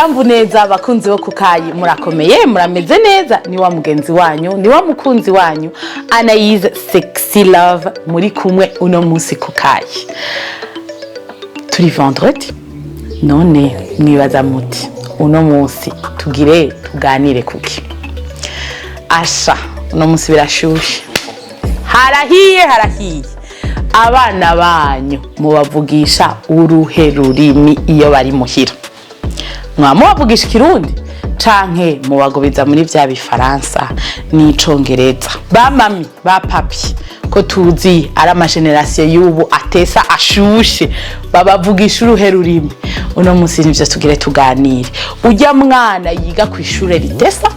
Yambu neza abakunzi bo kukayi, murakomeye, murameze neza? Ni wa mugenzi wanyu, ni wa mukunzi wanyu Anayize Sexy Love muri kumwe uno munsi kukayi. Turi vendredi, none mwibaza muti uno munsi tugire tuganire kuki? Asha, uno munsi birashushe, harahiye, harahiye. Abana banyu mubavugisha uruhe rurimi iyo bari muhira? Mwaba mubavugisha Ikirundi canke mubagobiza muri vya Bifaransa n'Icongereza? Ba mami, ba papi, ko tuzi ari ama génération y'ubu atesa ashushe, babavugisha uruhe rurimi? Uno munsi nivyo tugire tuganire. Urya mwana yiga kw'ishure ritesa,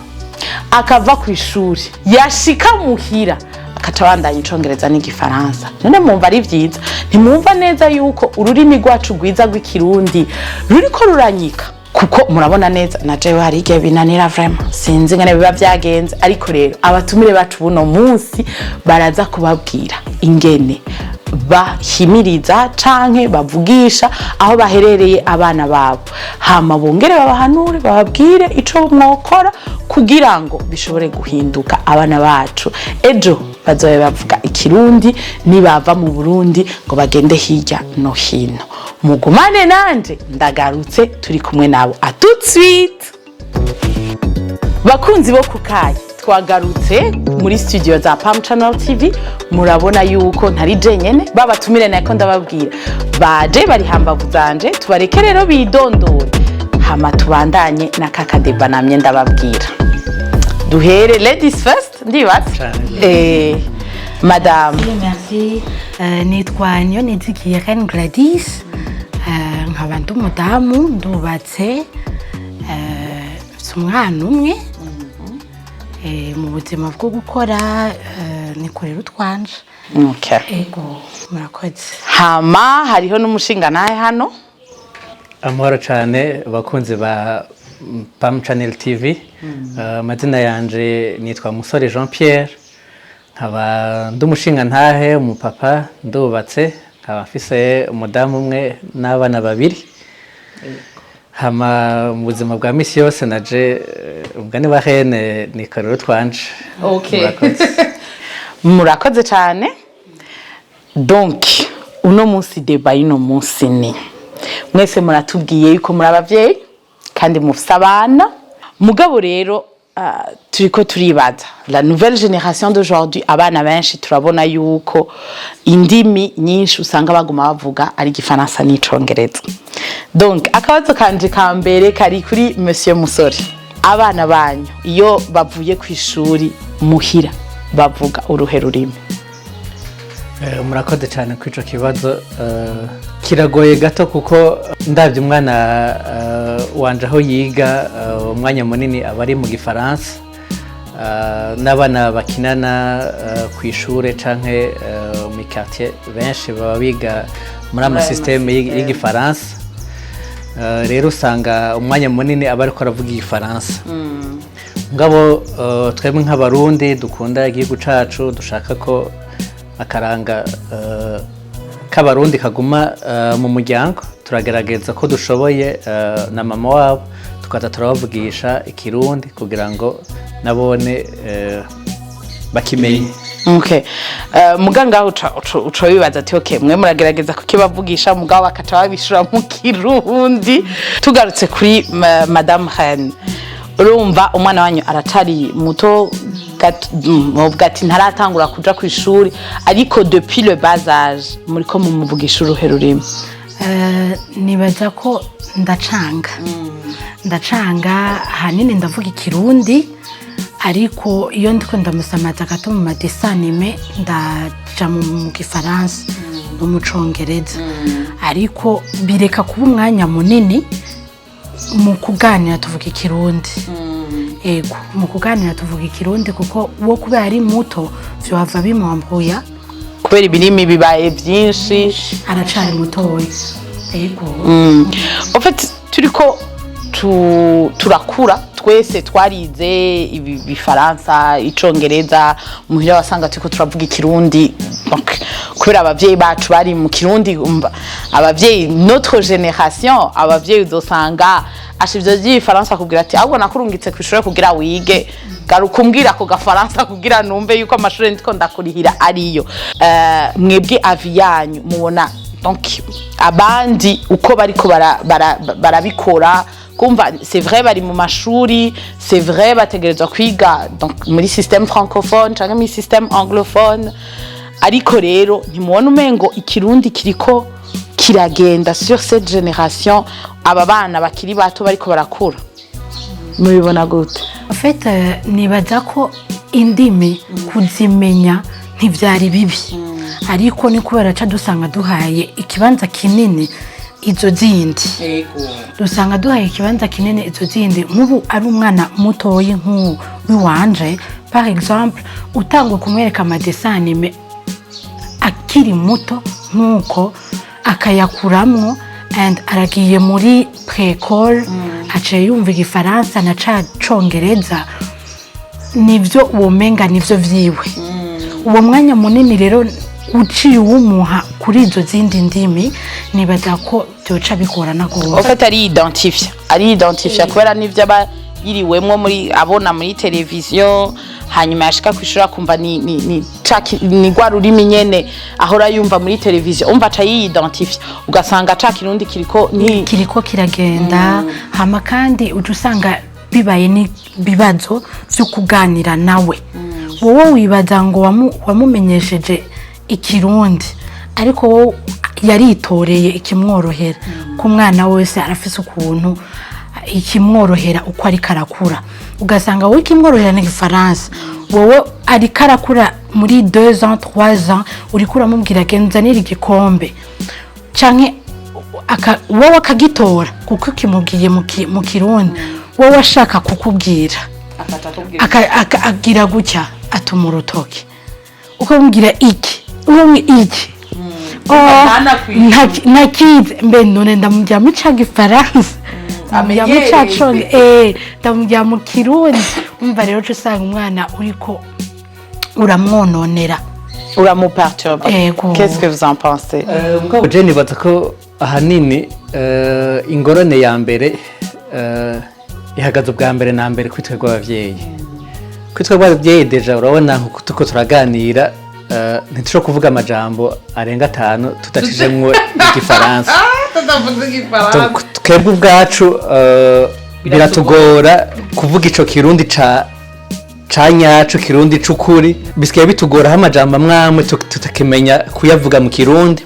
akava kw'ishuri, yashika muhira akaca abandanya Icongereza n'Igifaransa, none mwumva ari vyiza? Ntimwumva neza yuko ururimi rwacu rwiza rw'Ikirundi ruriko ruranyika? Kuko murabona neza, na jewe hari igihe binanira vraiment, sinzi ingene biba vyagenze. Ariko rero abatumire bacu buno munsi baraza kubabwira ingene bahimiriza canke bavugisha aho baherereye abana babo, hama bongere babahanure, bababwire ico mwokora kugira ngo bishobore guhinduka, abana bacu ejo bazobe bavuga Ikirundi nibava mu Burundi ngo bagende hirya no hino. Mugumane nanje, ndagarutse turi kumwe nabo. À tout de suite. Bakunzi bo kukayi, twagarutse muri studio za Pam Channel TV. Murabona yuko ntari jenyene, babatumire nako ndababwira baje bari hambavu zanje. Tubareke rero bidondore, hama tubandanye na kakadeba namye ndababwira. Duhere ladies first, ndibaza. Cane. Madame. Merci. Nitwa Niyonizigiye Reine Gladys, nkaba ndi umudamu, ndubatse, mfise umwana umwe. Mu buzima bwo gukora, nikorera utwanje. Ego, murakoze. Hama hariho n'umushinga nawe hano. Amahoro cyane bakunzi ba Pam Channel TV. Amazina yanje nitwa Musore Jean Pierre, nkaba ndi umushinga ntahe, umupapa, ndubatse, nkaba mfise umudamu umwe n'abana babiri. Hama mu buzima bwa misi yose naje, umugani wa hene, nikorera utwanje. Murakoze. Murakoze cyane. Donc uno munsi, débat y'uno munsi ni mwese muratubwiye yuko muri abavyeyi kandi mufise abana. Mugabo rero, turiko turibaza la nouvelle génération d'aujourd'hui, abana benshi turabona yuko indimi nyinshi usanga baguma bavuga ari Igifaransa n'Icongereza. Donc akabazo kanje ka mbere kari kuri monsieur Musore: abana banyu iyo bavuye ku ishuri, muhira bavuga uruhe rurimi? Murakoze cyane kuri ico kibazo. Kiragoye gato kuko ndabye umwana wanje aho yiga, umwanya munini aba ari mu Gifaransa. N'abana bakinana ku ishure canke mu quartier, benshi baba biga muri ama ayo système y'Igifaransa. Rero usanga umwanya munini aba ariko aravuga Igifaransa. Ngabo twebwe nk'Abarundi dukunda igihugu cacu, dushaka ko akaranga k'Abarundi kaguma mu muryango, turagerageza ko dushoboye na mama wabo tukaza turabavugisha Ikirundi kugira ngo nabone bakimenye. Okay. Muganga uca wibaza ati okay, mwe muragerageza kukibavugisha, mugabo bakaca babishura mu Kirundi. Tugarutse kuri Madame Reine, urumva umwana wanyu aracari muto, muvuga ati ntaratangura kuja ku ishuri, ariko depuis le bas âge muriko mumuvugisha uruhe rurimi? Nibaza ko ndacanga, ndacanga ahanini ndavuga Ikirundi, ariko iyo ndiko ndamusamaza gato mu ma dessins animés, ndaja mu Gifaransa no mu Congereza, ariko bireka kuba umwanya munini. Mu kuganira tuvuga Ikirundi. Ego, mu kuganira tuvuga Ikirundi, kuko uwo kubera ari muto vyohava bimwambuya. Kubera ibirimi bibaye vyinshi. Aracari mutoya, ego. En fait, turiko turakura. Twese twarize ibi bifaransa, icongereza, muhira wasanga turiko turavuga ikirundi. Donc, kubera abavyeyi bacu bari mu kirundi, umva, abavyeyi, notre génération, abavyeyi uzosanga asha ivyo vy'ibifaransa akubwira ati: "Ahubwo nakurungitse kw'ishure kugira wige, garuka umbwira ako gafaransa kugira numve yuko amashure ndiko ndakurihira ariyo." Mwebwe avis yanyu, mubona donc abandi uko bariko barabikora, kumva c'est vrai bari mu mashuri, c'est vrai bategerezwa kwiga donc muri système francophone canke muri système anglophone, ariko rero ntimubona umengo ikirundi kiriko kiragenda sur cette génération, aba bana bakiri bato bariko barakura? Mubibona gute? En fait, nibaza ko indimi kuzimenya ntivyari bibi, ariko ni kubera ca dusanga duhaye ikibanza kinini izo zindi, dusanga duhaye ikibanza kinini izo zindi. Nk'ubu ari umwana mutoyi nk'uwu w'iwanje par exemple, utangwe kumwereka ama dessins animés akiri muto nk'uko, akayakuramwo and aragiye muri précole, aciye yumva igifaransa na ca congereza, nivyo womenga nivyo vyiwe. Uwo mwanya munini rero uciye uwumuha kuri izo zindi ndimi, nibaza ko byoca bigorana En rwose. fait, ari identifié kubera n'ivyo aba yiriwemwo muri abona muri televiziyo, hanyuma yashika kwishuri akumva ni rwa rurimi nyene ahora yumva muri televiziyo, umva aca yi identifie, ugasanga ca kirundi kiriko ni Kiriko kiragenda. Hama kandi uca usanga bibaye n'ibibazo vyo kuganira nawe. Wowe wibaza ngo wamumenyesheje ikirundi, ariko wowe yaritoreye ikimworohera. Ku mwana wese arafise ukuntu ikimworohera uko ariko arakura. Ugasanga wowe ikimworohera ni igifaransa, wowe ariko arakura muri 2 ans, 3 ans, uriko uramubwira: "Genzanira igikombe," canke wowe akagitora kuko kimubwiye mu kirundi. Wowe ashaka kukubwira, agira gutya, atuma urutoki, ukamubwira iki, ukamubwira iki. Oh, ntakizi mbe none ndamubwira mu ca gifaransa, ndamubwira mu ca conge, ndamubwira mu kirundi? Umva rero uca usanga umwana uriko uramwononera. Uramu perturbe. Ego. Qu'est-ce que vous en pensez? Mugabo je nibaza ko ahanini ingorane ya mbere ihagaze ubwa mbere na mbere kuri twebwe abavyeyi. Kuri twebwe abavyeyi, déjà urabona nkuko turiko turaganira, ntitushobora kuvuga amajambo arenga atanu tudacijemwo igifaransa. Donc, twebwe ubwacu biratugora kuvuga ico kirundi ca nyaco, kirundi c'ukuri. Bisigaye bitugora aho amajambo amwe amwe tutakimenya kuyavuga mu kirundi,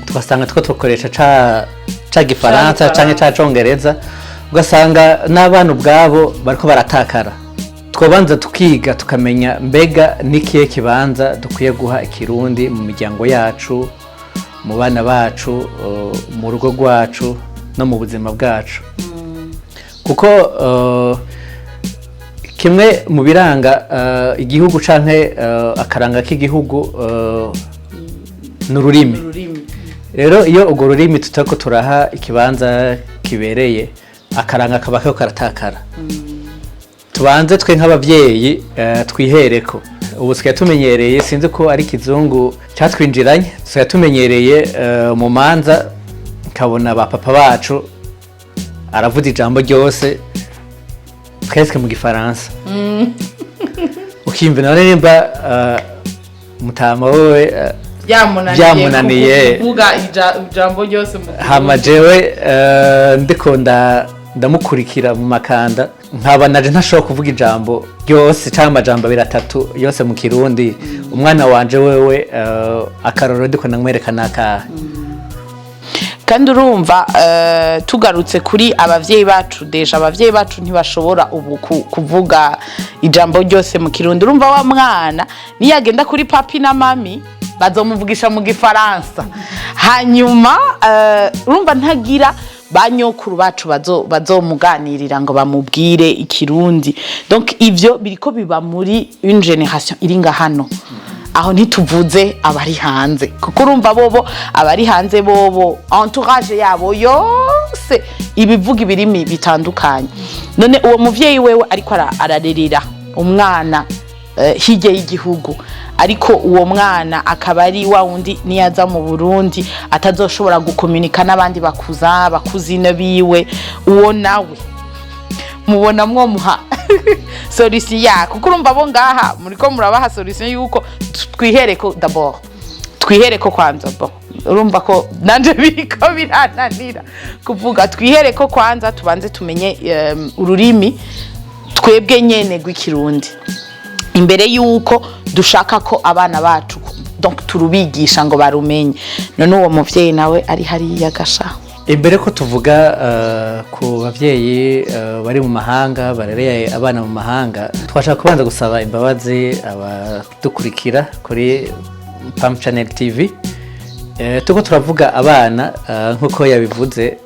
tugasanga two tukoresha ca gifaransa canke ca congereza, ugasanga n'abana ubwabo bariko baratakara. Twobanza tukiga, tukamenya mbega n'ikihe kibanza dukwiye guha ikirundi mu miryango yacu, mu bana bacu, mu rugo rwacu no mu buzima bwacu, kuko kimwe mu biranga igihugu canke akaranga k'igihugu ni ururimi. Rero iyo urwo rurimi tutariko turaha ikibanza kibereye, akaranga kaba kariko karatakara. Tubanze twe nk'abavyeyi twihereko. Ubu tusigaye tumenyereye, sinzi ko ari ikizungu cyatwinjiranye, tusigaye tumenyereye mu manza nkabona ba papa bacu aravuza ijambo ryose presque mu gifaransa, ukiyumvira none nimba mutama wowe byamunaniye kuvuga ijambo ryose mu hama jewe ndiko ndamukurikira mu makanda, nkaba naje ntashobora kuvuga ijambo ryose cyangwa amajambo abiri atatu yose mu kirundi, umwana wanje wewe akarorero ndiko ndamwereka nakahe? Kandi urumva, tugarutse kuri abavyeyi bacu, déjà abavyeyi bacu ntibashobora ubu kuvuga ijambo ryose mu kirundi. Urumva wa mwana niyagenda kuri papi na mami, bazomuvugisha mu gifaransa. Hanyuma urumva ntagira ba nyokuru bacu bazomuganirira ngo bamubwire ikirundi. Donc ivyo biriko biba muri une génération iri nga hano. Aho ntituvuze abari hanze, kuko urumva bobo abari hanze bobo entourage yabo yose ibivuga ibirimi bitandukanye. None uwo muvyeyi wewe ariko ararerera umwana hirya y'igihugu, ariko uwo mwana akaba ari wa wundi niyaza mu Burundi atazoshobora gukomunika n'abandi bakuza ba cousine biwe, uwo nawe mubona mwomuha solution ya? Kuko urumva bo ngaha muriko murabaha solution yuko twihereko d'abord, twihereko kwanza. Bon, urumva ko nanje biriko birananira kuvuga. Twihereko kwanza, tubanze tumenye ururimi twebwe nyene rw'Ikirundi imbere yuko dushaka ko abana bacu, donc, turubigisha ngo barumenye. None uwo muvyeyi nawe ari hariya gasha? Imbere ko tuvuga ku bavyeyi bari mu mahanga barereye abana mu mahanga, twashaka kubanza gusaba imbabazi abadukurikira kuri Pam Channel TV. Tuko turavuga abana, nk'uko yabivuze,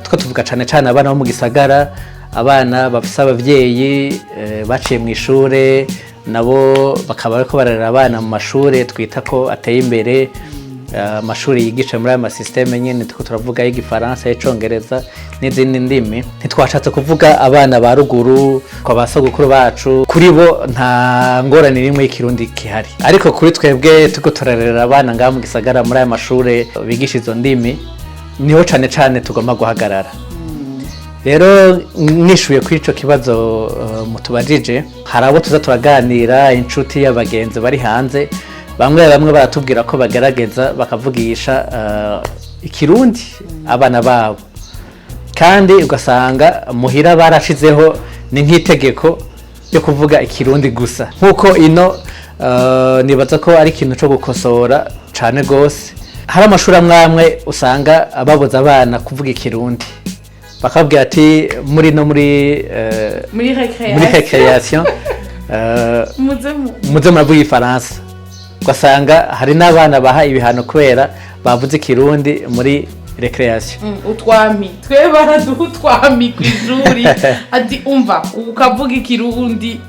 tuko tuvuga cane cane abana bo mu gisagara, abana bafise abavyeyi baciye mu ishure, nabo bakaba bariko bararera abana mu mashure twita ko ateye imbere, amashuri yigisha muri aya ma systèmes nyene tuko turavuga, y'Igifaransa, y'Icongereza n'izindi ndimi. Ntitwashatse kuvuga abana ba ruguru kwa ba sogokuru bacu. Kuri bo nta ngorane n'imwe y'Ikirundi kihari, ariko kuri twebwe turiko turarera abana ngaha mu gisagara muri aya mashure bigisha izo ndimi, niho cane cane tugomba guhagarara. Rero nishuye kuri ico kibazo mutubajije, hari abo tuza turaganira, inshuti y'abagenzi bari hanze, bamwe bamwe baratubwira ko bagerageza bakavugisha Ikirundi abana babo, kandi ugasanga muhira barashizeho ni nk'itegeko ryo kuvuga Ikirundi gusa. Nk'uko ino nibaza ko ari ikintu co gukosora cane gose. Hari amashuri amwe amwe usanga babuza abana kuvuga Ikirundi, bakabwira ati muri no muri muri muri récréation muze muze muravuga Igifaransa. Ugasanga hari n'abana baha ibihano kubera bavuze Ikirundi muri récréation. Utwami twe baraduha utwami ku ishuri, ati umva ukavuga Ikirundi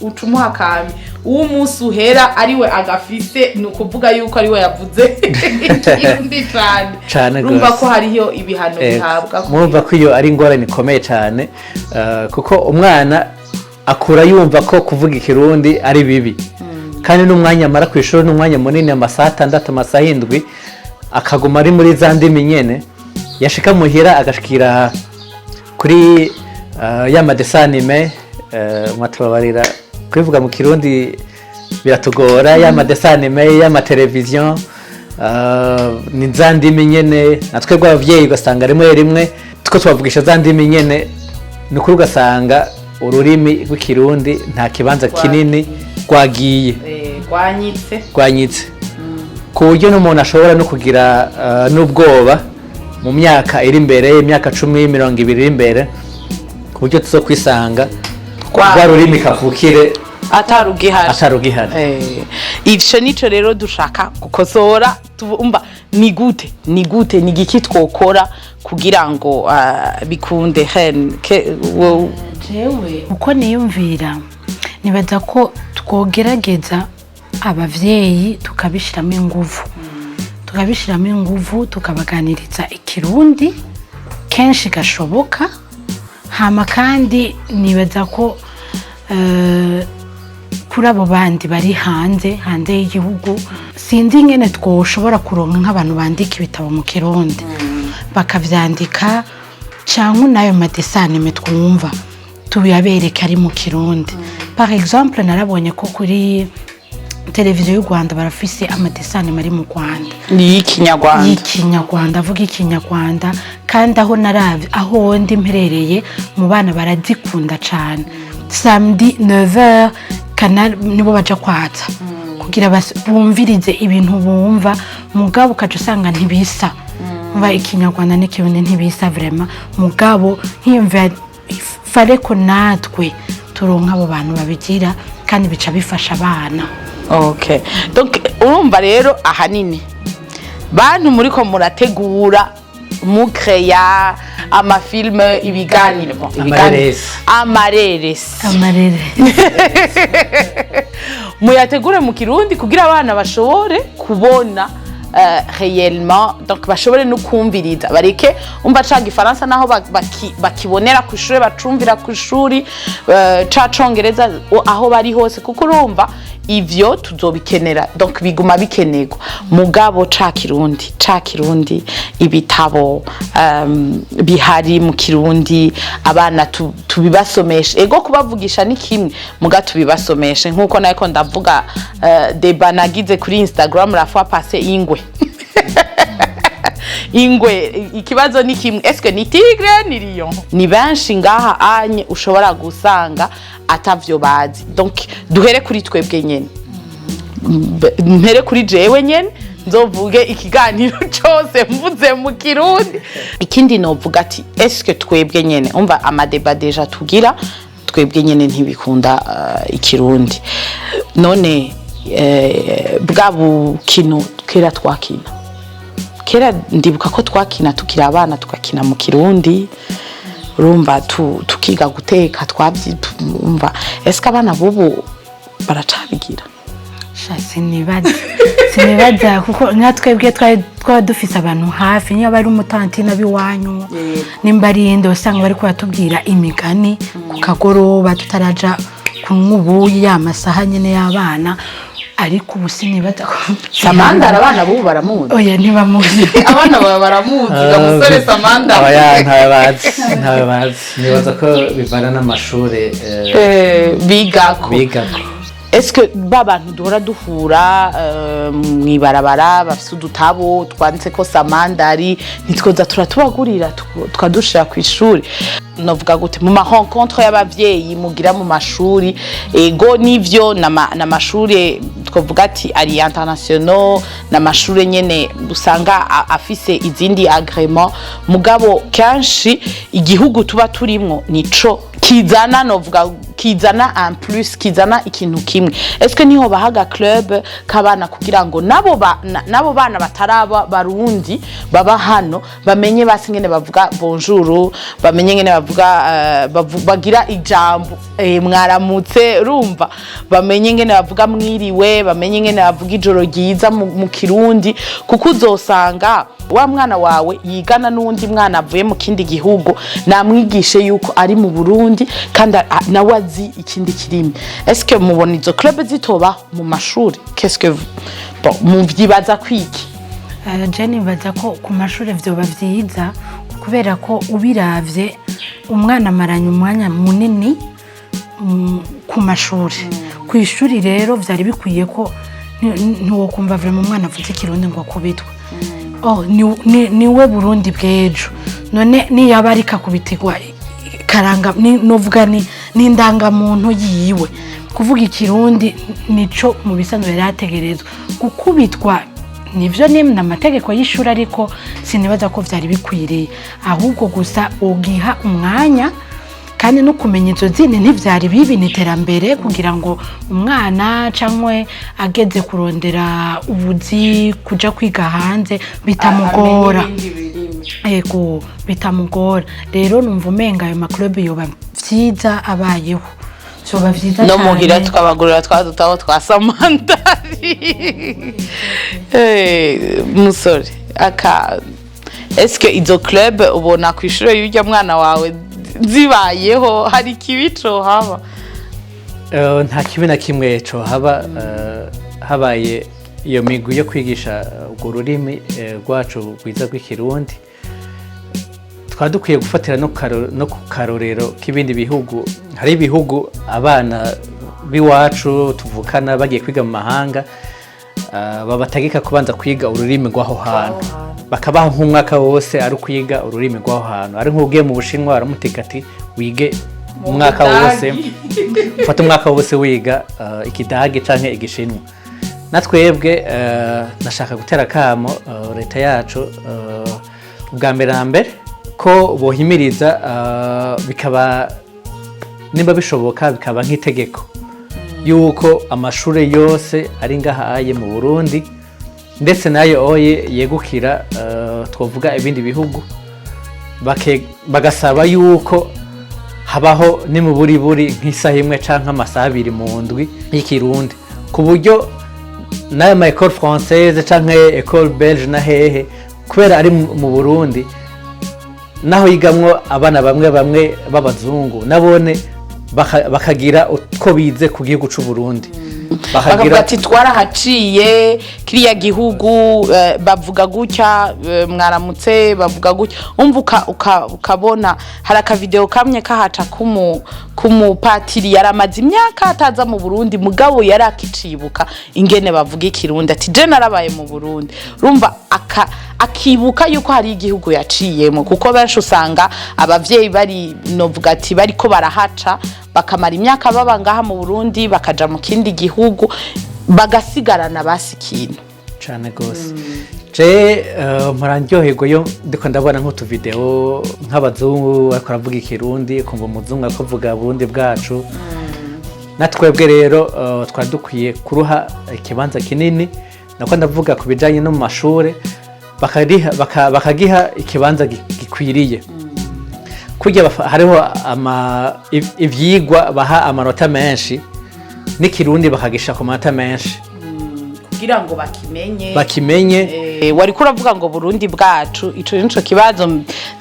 uca umuha akami. Uwo umunsi uhera ariwe agafise, ni ukuvuga yuko ariwe yavuze Ikirundi cane. Cane Urumva gose. ko hariho ibihano bihabwa. Murumva ko iyo ari ingorane ikomeye cyane, kuko umwana akura yumva ko kuvuga Ikirundi ari bibi, kandi n'umwanya amara ku ishuri n'umwanya munini, amasaha 6, amasaha 7, akaguma ari muri za ndimi nyene. Yashika muhira agashikira kuri ya ma dessins animés, mwatubabarira kubivuga mu Kirundi biratugora, ya ma dessins animés y'amateleviziyo, ni za ndimi nyene. Na twebwe abavyeyi ugasanga rimwe rimwe tuko tubavugisha za ndimi nyene. Ni ukuri ugasanga ururimi rw'Ikirundi nta kibanza kinini rwagiye. Rwanyitse. Rwanyitse ku buryo n'umuntu ashobora no kugira n'ubwoba mu myaka iri imbere, imyaka 10, 20 iri imbere, ku buryo tuzokwisanga rwa rurimi kavukire atarugihari. Atarugihari. Ivyo nico rero dushaka gukosora. Umva, ni gute, ni gute, ni giki twokora kugira ngo bikunde hen ke Jewe uko niyumvira, nibaza ko twogerageza abavyeyi tukabishiramo inguvu, tukabishiramo inguvu, tukabaganiriza Ikirundi kenshi gashoboka. Hama kandi nibaza ko kuri abo bandi bari hanze y'igihugu, sinzi ingene twoshobora kuronka nk'abantu bandika ibitabo mu Kirundi bakavyandika, cyangwa n'ayo ma dessins animés twumva tuyabereke ari mu Kirundi. Par exemple, narabonye ko kuri televiziyo y'u Rwanda barafise ama dessins animés ari mu Rwanda. Ni y'Ikinyarwanda. Y'ikinyarwanda, avuga Ikinyarwanda. Kandi aho naravye, aho ndi mperereye, mu bana barazikunda cane. Samedi 9h Canal nibo baja kwatsa kugira bumvirize ibintu bumva. Mugabo ukaca usanga ntibisa. Umva, Ikinyarwanda n'Ikirundi ntibisa vraiment. Mugabo nkiyumvira fare ko natwe turonka abo bantu babigira, kandi bica bifasha abana. Okay, donc urumva rero ahanini bantu muriko murategura, mukreya ama films, ibiganiro, bon, Amareresi. Amareresi. Amarere. Muyategure mu Kirundi kugira abana bashobore kubona réellement, donc bashobore no kumviriza, bareke umva ca Gifaransa naho bakibonera ku ishuri, bacumvira ku ishuri, ca Congereza aho bari hose, kuko urumva ivyo tuzobikenera, donc biguma bikenerwa. Mugabo ca Kirundi, ibitabo bihari mu Kirundi, abana tubibasomeshe. Ego, kubavugisha ni kimwe, muga tubibasomeshe. Nkuko nariko ndavuga, débat nagize kuri Instagram la fois passée, ingwe, ingwe, ikibazo ni kimwe: eske ni tigre, ni lion? Ni benshi ngaha anye ushobora gusanga atavyo bazi. Donc duhere kuri twebwe nyene. Mpere kuri jewe nyene, nzovuge ikiganiro cose mvuze mu Kirundi. Ikindi novuga ati eske twebwe nyene, umva ama débats déjà tugira, twebwe nyene ntibikunda Ikirundi. None bwa bukino kera twakina kera, ndibuka ko twakina tukiri abana, tugakina mu Kirundi, urumva tukiga guteka, twabyi, umva, eske abana bubu baracabigira? Sha, sinibaza, kuko nka twebwe twari twaba dufise abantu hafi, niba ari umu tantine b'iwanyu, nimba ari iyindi, usanga bari kubatubwira imigani ku kagoroba tutaraja kunywa ubuyi, ya masaha nyine y'abana. Ariko ubu sinibaza ko Samandara abana bubu baramuzi? Oya, ntibamuzi. Abana baba baramuzi ga musore Samandara? Oya, ntawe bazi, ntawe bazi. Nibaza ko bivana n'amashuri bigako. Bigako. Eske ba bantu duhora duhura mw'ibarabara bafise udutabo twanditse ko Samandari, ntitwoza turatubagurira tukadushira ku ishuri? Novuga gute, mu ma rencontre y'abavyeyi mugira mu mashuri, ego nivyo, n'amashure twovuga ati ari internationaux, n'amashure nyene usanga afise izindi agrément, mugabo kenshi igihugu tuba turimwo nico kizana, novuga kizana un plus, kizana ikintu kimwe. Est-ce niho bahaga club k'abana kugira ngo nabo nabo bana bataraba Barundi baba hano bamenye basi ngene bavuga bonjour, bamenye ngene bavuga bagira ijambo mwaramutse, urumva, bamenye ngene bavuga mwiriwe, bamenye ngene bavuga ijoro ryiza mu Kirundi? Kuko uzosanga wa mwana wawe yigana n'uwundi mwana avuye mu kindi gihugu, namwigishe yuko ari mu Burundi kandi nawe azi ikindi kirimi. Est-ce que mubona izo club zitoba mu mashuri? Qu'est-ce que bon, muvyibaza kwiki? Je nibaza ko ku mashuri vyoba vyiza, kubera ko ubiravye umwana amaranye umwanya munini ku mashuri, ku ishuri. Rero vyari bikwiye ko ntiwokumva vraiment umwana avuze Ikirundi ngo akubitwe. Oh, niwe Burundi bw'ejo. None niyaba ariko akubitirwa karanga, novuga ni n'indangamuntu yiwe kuvuga Ikirundi, nico mu bisanzwe yari ategerezwa gukubitwa. Nivyo, ni amategeko y'ishuri, ariko sinibaza ko vyari bikwiriye. Ahubwo gusa ugiha umwanya kandi no kumenya izo zindi ntivyari bibi, ni iterambere, kugira ngo umwana cangwe ageze kurondera ubuzi, kuja kwiga hanze, bitamugora. Ego, bitamugora. Rero numva umenga ayo ma club yoba vyiza abayeho, vyoba vyiza No muhira cane. Tukabagurira twa dutabo twa Samandari. Musore aka, eske izo club ubona ku ishure y'urya mwana wawe zibayeho hari ikibi cohaba? Nta kibi na kimwe cohaba habaye iyo migwi yo kwigisha urwo rurimi rwacu rwiza rw'Ikirundi. Twaba dukwiye gufatira no ku karorero k'ibindi bihugu. Hari ibihugu abana b'iwacu tuvukana bagiye kwiga mu mahanga, babategeka kubanza kwiga ururimi rw'aho hantu, bakabaha nk'umwaka wose ari ukwiga ururimi rw'aho hantu. Ari nk'ugiye mu Bushinwa, baramutega ati wige umwaka wose, ufate umwaka wose wiga Ikidage canke Igishinwa. Na twebwe nashaka gutera akamo leta yacu, ubwa mbere na mbere ko bohimiriza, bikaba nimba bishoboka bikaba nk'itegeko yuko amashure yose ari ngahaye mu Burundi, ndetse nayo oye yegukira twovuga ibindi bihugu, bagasaba yuko habaho nimuburiburi nk'isaha imwe canke amasaha 2 mu ndwi y'Ikirundi. Ku buryo n'aya ma école française canke école belge na hehe, kubera ari mu Burundi, naho yigamwo abana bamwe bamwe b'abazungu, nabone bakagira utwo bize ku gihugu c'u Burundi. Bakavuga ati: "Twarahaciye kiriya gihugu, bavuga gutya, mwaramutse bavuga gutya." Umva, ukabona hari akavideo kamwe kahaca k'umupatiri yaramaze imyaka ataza mu Burundi, mugabo yari akicibuka ingene bavuga Ikirundi, ati: "Je narabaye mu Burundi." Urumva, akibuka yuko hari igihugu yaciyemo, kuko benshi usanga abavyeyi bari, novuga ati bariko barahaca, bakamara imyaka baba ngaha mu Burundi, bakaja mu kindi gihugu, bagasigarana basi ikintu. Cane gose. Je mpora ndyoherwa iyo ndiko ndabona nk'utuvideo nk'abazungu ariko aravuga Ikirundi, ukumva umuzungu ariko avuga Burundi bwacu. Na twebwe rero twari dukwiye kuruha ikibanza kinini, nako ndavuga ku bijanye no mu mashure, bakagiha ikibanza gikwiriye. Kurya hariho ivyigwa baha amanota menshi, n'Ikirundi bakagisha ku manota menshi. Kugira ngo bakimenye. Bakimenye. Wariko uravuga ngo Burundi bwacu, ico nico kibazo,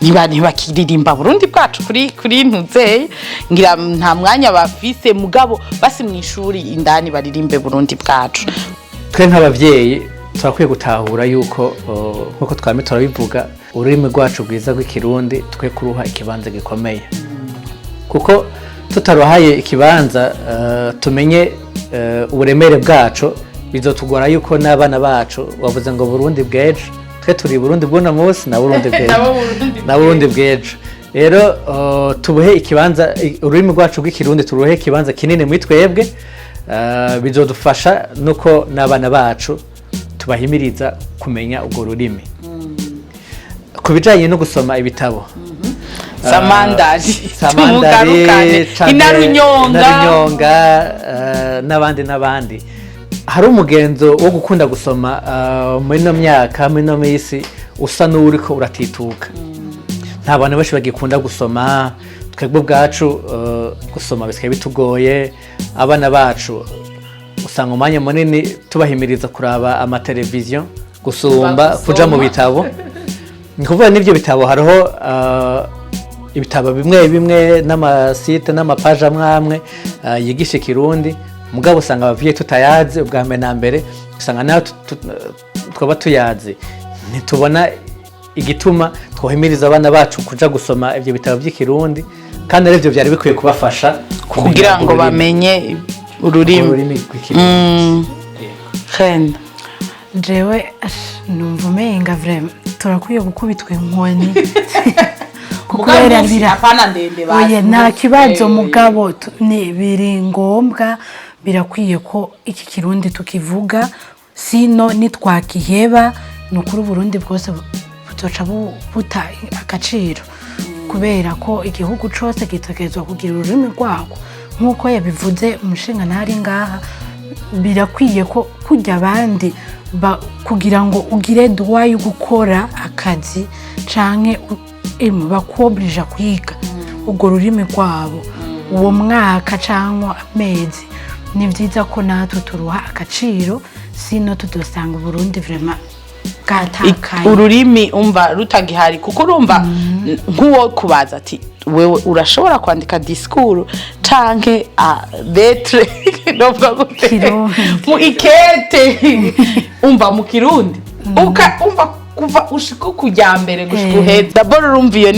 ntibakiririmba Burundi bwacu kuri ntuzeye, ngira nta mwanya bafise, mugabo basi mw'ishuri indani baririmbe Burundi bwacu. Twe nk'abavyeyi turakwiye gutahura yuko, nkuko twame turabivuga, ururimi rwacu rwiza rw'Ikirundi twe kuruha ikibanza gikomeye, kuko tutaruhaye ikibanza, tumenye uburemere bwacu, bizotugora yuko n'abana bacu bavuze ngo Burundi bw'ejo. Twe turi Burundi bw'uno munsi na Burundi bw'ejo. Nabo Burundi. Na Burundi bw'ejo. Rero tubuhe ikibanza, ururimi rwacu rw'Ikirundi turuhe ikibanza kinini muri twebwe, bizodufasha nuko n'abana bacu tubahimiriza kumenya urwo rurimi. Ku bijanye no gusoma ibitabo, Samandari. Samandari. Tumugarukane. Canke Inarunyonga. Inarunyonga, n'abandi n'abandi. Hari umugenzo wo gukunda gusoma, muri ino myaka, muri ino minsi, usa n'uwuriko uratituka. Nta bantu benshi bagikunda gusoma. Twebwe ubwacu gusoma bisigaye bitugoye. Abana bacu usanga umwanya munini tubahimiriza kuraba amateleviziyo gusumba kuja mu bitabo. Ni kuvuga n'ibyo bitabo, hariho ibitabo bimwe bimwe n'amasite n'amapaje amwe amwe yigisha Ikirundi, mugabo usanga abavyeyi tutayazi. Ubwa mbere na mbere usanga nayo twaba tuyazi, ntitubona igituma twohimiriza abana bacu kuja gusoma ivyo bitabo by'Ikirundi, kandi arivyo vyari bikwiye kubafasha kumenya kugira ngo ururimi. Bamenye ururimi. Ururimi rw'Ikirundi. Reine. Jewe ash, numva umenga vraiment turakwiye gukubitwa inkoni kubera bira Apana ndende. Oya, nta kibazo, mugabo ni biri ngombwa, birakwiye ko iki Kirundi tukivuga, sino nitwakiheba ni ukuri Uburundi bwose buzoca buta agaciro, kubera ko igihugu cose gitegerezwa kugira ururimi rwako nk'uko yabivuze umushinga ntari ngaha. Birakwiye ko kujya abandi kugira ngo ugire droit yo gukora akazi canke bakuoblija kwiga urwo rurimi rwabo uwo mwaka cyangwa amezi. Ni byiza ko natwe turuha agaciro, sino tudosanga Uburundi vraiment bwatakaye. Ururimi umva rutagihari, kuko urumva nk'uwo kubaza ati: "Wewe urashobora kwandika discours canke a lettre, novuga gute?" Kirundi. Mu ikete, umva, mu Kirundi, umva kuva ushika kujya mbere gushika uheze. D'abord urumva iyo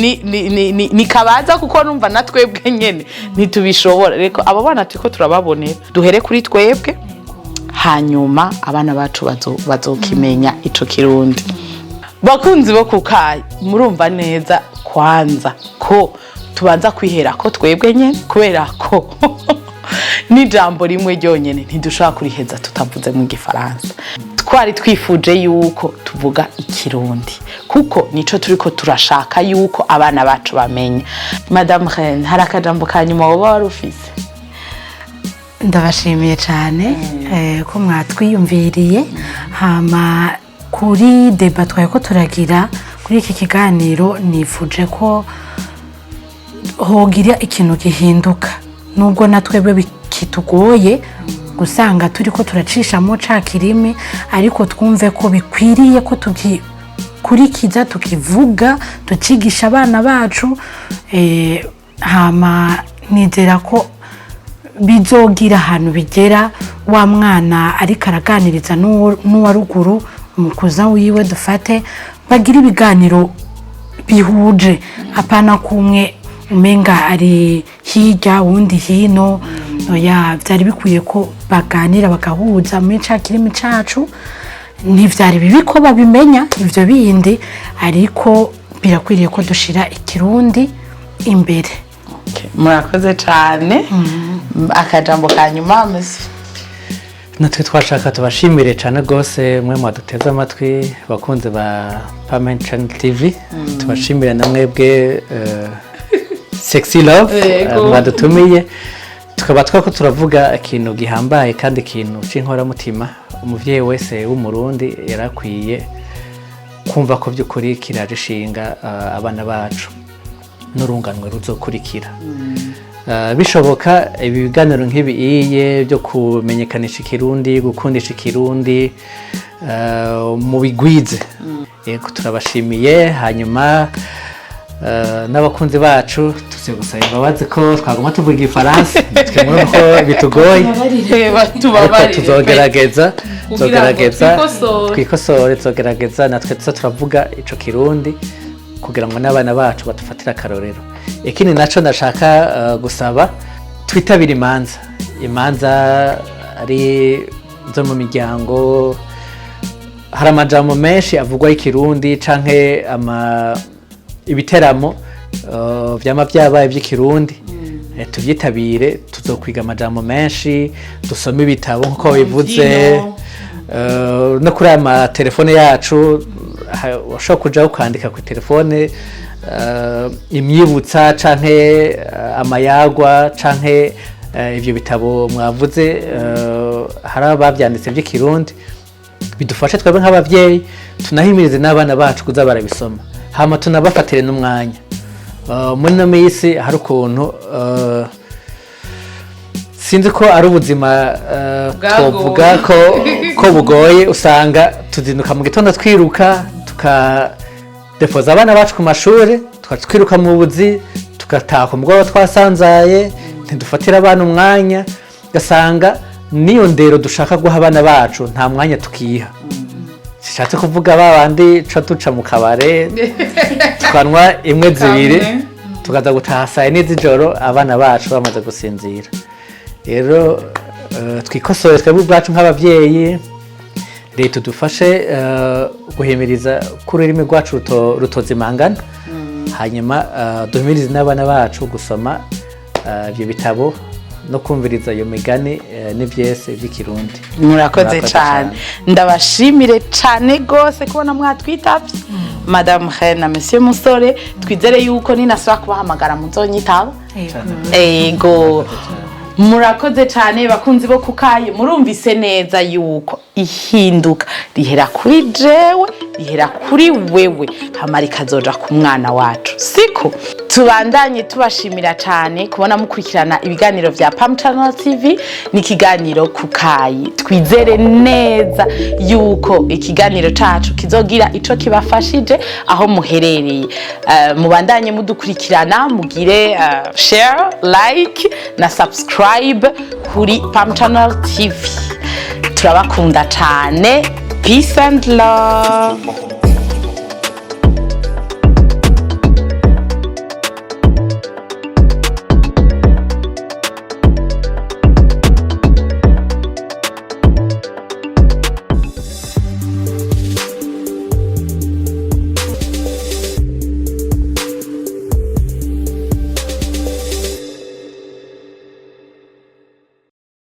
ni kabaza, kuko numva na twebwe nyene ntitubishobora. Reko abo bana turiko turababonera, duhere kuri twebwe, hanyuma abana bacu bazokimenya ico Kirundi. Bakunzi bo kukayi, murumva neza kwanza ko tubanza kwihera ko twebwe nyene, kubera ko n'ijambo rimwe ryonyene ntidushobora kuriheza tutavuze mu Gifaransa. Twari twifuje yuko tuvuga Ikirundi kuko nico turiko turashaka yuko abana bacu bamenya. Madame Reine, hari akajambo ka nyuma woba wari ufise? Ndabashimiye cyane ko mwatwiyumviriye. Hama kuri débat twari ko turagira kuri iki kiganiro, nifuje ko hogira ikintu gihinduka, nubwo na twebwe bikitugoye. Gusanga turi ko turacishamo ca kirimi, ariko twumve ko bikwiriye ko tukikurikiza, tukivuga, tukigisha abana bacu. Hama nizera ko bizogira ahantu bigera, wa mwana ariko araganiriza n'uwa ruguru, umukuza wiwe dufate, bagira ibiganiro bihuje, apana kumwe umenga ari hirya uwundi hino. Oya, byari bikwiye ko baganira bagahuza muri ca kirimi cacu. Ntivyari bibi ko babimenya ivyo bindi, ariko birakwiriye ko dushira Ikirundi imbere. Okay, murakoze cyane. Akajambo ka nyuma, monsieur? Natwe twashaka tubashimire cyane rwose mwe mwaduteze amatwi, bakunze ba Pament Channel TV. Tubashimire na mwebwe Sexy Love mwadutumiye, tukaba twako turavuga ikintu gihambaye kandi ikintu c'inkoramutima umuvyeyi wese w'Umurundi yarakwiye kumva ko by'ukuri kiraje ishinga abana bacu n'urunganwe ruzokurikira. Bishoboka ibi biganiro nk'ibi iye byo kumenyekanisha Ikirundi, gukundisha Ikirundi, mu bigwize. Yego, turabashimiye. Hanyuma n'abakunzi bacu tuze gusaba imbabazi ko twaguma tuvuga Igifaransa, twe murumva ko bitugoye, ariko tuzogerageza. Kugira ngo Tuzogerageza twikosore. Twikosore, tuzogerageza natwe tuza turavuga ico Kirundi kugira ngo n'abana bacu badufatire akarorero. Ikindi naco ndashaka gusaba, twitabire imanza, imanza ari zo mu miryango. Hari amajambo menshi avugwa y'Ikirundi canke ama ibiteramo vyama vyabaye vy'Ikirundi. Tuvyitabire, tuzokwiga amajambo menshi, dusome ibitabo nkuko bivuze. Mbyino. No kuri aya matelefone yacu ushobora kujaho ukandika ku telefone imyibutsa canke amayagwa canke ivyo bitabo mwavuze, hari abavyanditse vy'Ikirundi, bidufashe twebwe nk'abavyeyi, tunahimirize n'abana bacu kuza barabisoma, hama tunabafatire n'umwanya. Muri ino minsi hari ukuntu sinzi ko ari ubuzima Bwagoye. Twovuga ko bugoye. Usanga tuzinduka mu gitondo twiruka, tukadepoza abana bacu ku mashuri, tukaca twiruka mu buzi, tugataha ku mugoroba twasanzaye, ntidufatira abana umwanya. Ugasanga n'iyo ndero dushaka guha abana bacu nta mwanya tukiha. Sishatse kuvuga ba bandi ca duca mu kabare tukanywa imwe, zibiri, Kamwe. tukaza gutaha saa yine z'ijoro abana bacu bamaze gusinzira. Rero twikosore twebwe ubwacu nk'abavyeyi, leta udufashe guhimiriza ko ururimi rwacu rutozimangana, hanyuma duhimirize n'abana bacu gusoma ivyo bitabo no kumviriza iyo migani n'ivyese vy'Ikirundi. Murakoze Murakoze cyane. Cyane. Ndabashimire cyane rwose kubona mwatwitavye, Madame Reine na Monsieur Musore. Twizere yuko ninasubira kubahamagara muzonyitaba. Ego, murakoze cyane. Bakunzi bo kukayi, murumvise neza yuko ihinduka rihera kuri jewe, rihera kuri wewe, hama rikazoja ku mwana wacu. Siko tubandanye tubashimira cyane kubona mukurikirana ibiganiro vya Pam Channel TV n'ikiganiro Kukayi. Twizere neza yuko ikiganiro cacu kizogira ico kibafashije aho muherereye. Mubandanye mudukurikirana, mugire share, like na subscribe kuri Pam Channel TV. Turabakunda cyane. Peace and love.